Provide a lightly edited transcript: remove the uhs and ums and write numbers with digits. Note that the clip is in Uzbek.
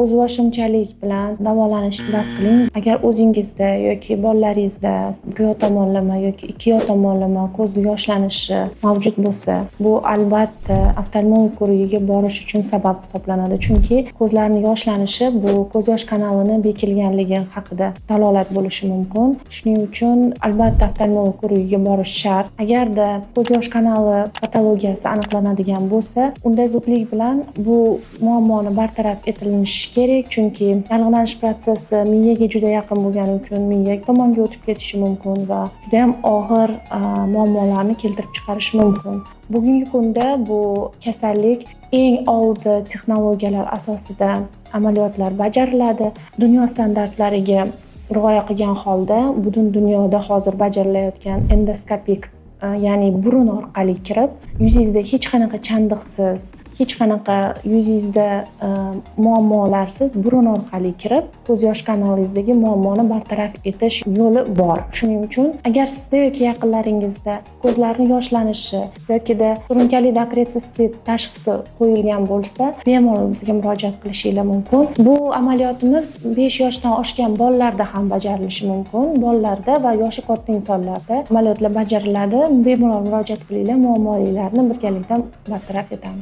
O'zboshimchalik bilan davolanishni bas qiling. Agar o'zingizda yoki bolalaringizda bir yoq tomonlama yoki ikki yoq tomonlama ko'z yoshlanishi mavjud bo'lsa, bu albatta oftalmolog ko'rigiga borish uchun sabab hisoblanadi. Chunki ko'zlarni yoshlanishi bu ko'z yosh kanalini bekilganligi haqida dalolat bo'lishi mumkin. Shuning uchun albatta oftalmolog ko'rigiga borish shart. Agarda ko'z yosh kanali patologiyasi aniqlanadigan bo'lsa, unda zudlik bilan bu muammoni bartaraf etilinishi kerak, chunki yallig'lanish protsessi miyaga juda yaqin bo'lgani uchun miya tomonga o'tib ketishi mumkin va judayam og'ir muammolarni keltirib chiqarishi mumkin. Bugungi kunda bu kasallik eng oldi texnologiyalar asosida amaliyotlar bajariladi. Dunyo standartlariga rioya qilgan holda butun dunyoda hozir bajarilayotgan endoskopik, ya'ni burun orqali kirib, yuzingizda hech qanaqa chandiqsiz, hech qanaqa yuzingizda muammolarsiz burun orqali kirib, ko'z yosh kanalingizdagi muammoni bartaraf etish yo'li bor. Shuning uchun agar sizda yoki yaqinlaringizda ko'zlarni yoshlanishi yokida surunkali dakriotsistit tashxisi qo'yilgan bo'lsa, bemalol bizga murojaat qilishinglar mumkin. Bu amaliyotimiz 5 yoshdan oshgan bolalarda ham bajarilishi mumkin. Bolalarda va yoshi katta insonlarda amaliyotlar bajariladi. Bemalol murojaat qilinglar, muammolaringlarni birgalikda bartaraf etamiz.